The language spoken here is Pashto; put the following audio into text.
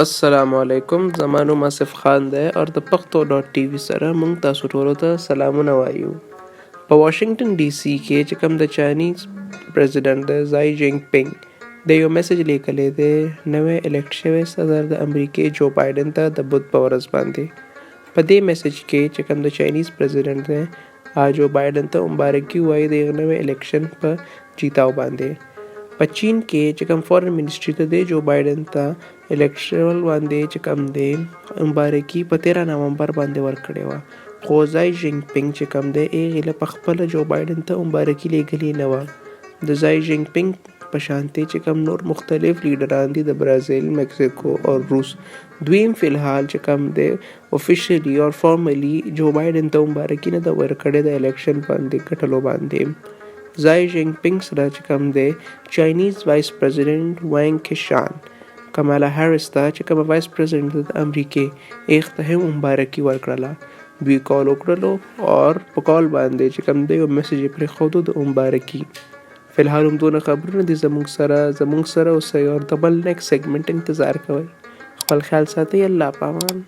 السلام علیکم، زما نوم آصف خان دی او د پښتو ډاټ ټي وي سره موږ تاسو ټولو ته سلامونه وایو. په واشنګټن ډي سي کې چې کوم د چاینیز پریزیډنټ دی زای جینګ پینګ د یو میسج لیکلی دی نوی الیکټ شوی صدر د امریکې جو بایډن ته د بدھ په ورځ باندې. په دې میسج کې چې کوم د چاینیز پریزیډنټ دی جو بایډن ته مبارکي وایي د یو نوی الیکشن په جیتاو باندې. په چین کې چې کوم فارن منسټري ته دی جو بایډن ته الیکشن باندې چې کوم دی مبارکي په 13 نومبر باندې ورکړې وه، خو زای جینګ پینګ چې کوم دی هغې له په خپله جو بایډن ته مبارکي لیږلې نه وه. د زای جینګ پینګ په شانتې چې کوم نور مختلف لیډران دي د برازیل، میکسیکو او روس، دوی هم فی الحال چې کوم دی افیشلی او فارملی جو بایډن ته مبارکي نه ده ورکړې د الیکشن باندې ګټلو باندې. زای جینګ پینګ سره چې کوم دی چاینیز وایس پریزیډنټ وانګ کیشان کمالا هاریس ته چې کومه وایس پریزیډنټ د امریکې ایغ ته هم مبارکي ورکړله. دوی کال وکړلو او په کال باندې چې کوم دی یو میسج یې پرېښودو د مبارکي. فی الحال هم دونه خبرونه دي زموږ سره. زموږ سره اوسئ او د بل نیکسټ سیګمنټ انتظار کوئ. خپل خیال ساتئ. الله پامان.